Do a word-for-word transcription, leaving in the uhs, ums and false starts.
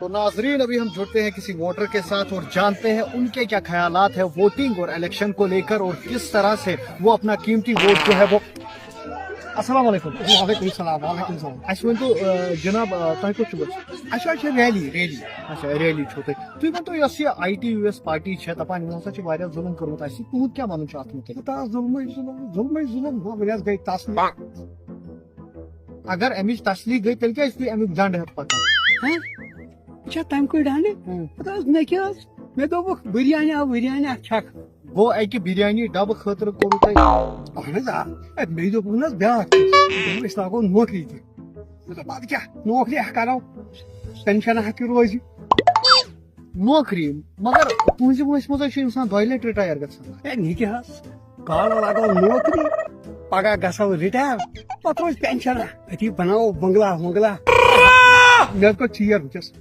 تو ناظرین، ابھی ہم جڑتے ہیں کسی ووٹر کے ساتھ اور جانتے ہیں ان کے کیا خیالات ہیں ووٹنگ اور الیکشن کو لیکر اور کس طرح سے وہ اپنا قیمتی ووٹ جو ہے وہ السلام علیکم۔ وعلیکم السلام، وعلیکم السلام۔ اَسہِ ؤنۍ تو، آ، جناب، آ، تۄہہِ کوٚت چھُو گژھُن؟ اَسہِ حظ چھِ ریلی، ریلی۔ اچھا، ریلی چھُو تۄہہِ۔ تُہۍ ؤنۍ تو، یۄس یہِ I T U S party چھےٚ، دَپان یِمو ہسا چھِ واریاہ ظُلُم کوٚرمُت اَسہِ، تُہُنٛد کیٛاہ وَنُن چھُ اَتھ مُتعلِق؟ تہٕ ظُلمٕے ظُلُم، ظُلمٕے ظُلُم گوٚو، وۄنۍ حظ گٔے تَس۔ اگر اَمِچ تسلی گٔے، تیٚلہِ کیٛازِ چھُ تُہۍ اَمیُک جنڈٕ ہٮ۪تھ پَکان؟ یہِ چھا تَمہِ کُے ڈانڈٕ؟ پَتہٕ حظ مےٚ کیٛاہ حظ؟ مےٚ دوٚپُکھ، بِریانی آو، بِریانی اَکھ چھَکھ۔ گوٚو اَکہِ بِریانی ڈَبہٕ خٲطرٕ کوٚروٕ تۄہہِ؟ اَہَن حظ، آ۔ اے، مےٚ دوٚپُکھ نہٕ حظ بیٛاکھ چیٖز۔ دوٚپُکھ، أسۍ لاگو نوکری تہِ۔ مےٚ دوٚپ، اَدٕ کیٛاہ، نوکری اَکھ کَرو، پٮ۪نشَن اَکھ تہِ روزِ۔ نوکری، مگر تُہٕنٛزِ وٲنٛسہِ منٛز حظ چھُ اِنسان دۄیہِ لَٹہِ رِٹایَر گژھان۔ اے، یہِ کیٛاہ حظ؟ کالہٕ لاگو نوکری، پَگاہ گژھو رِٹایَر، پَتہٕ روزِ پٮ۪نشَن اَکھ۔ أتی بَناوو بنٛگلہ وَنٛگلہ۔ مےٚ حظ کوٚر ژیر وٕنکیٚس۔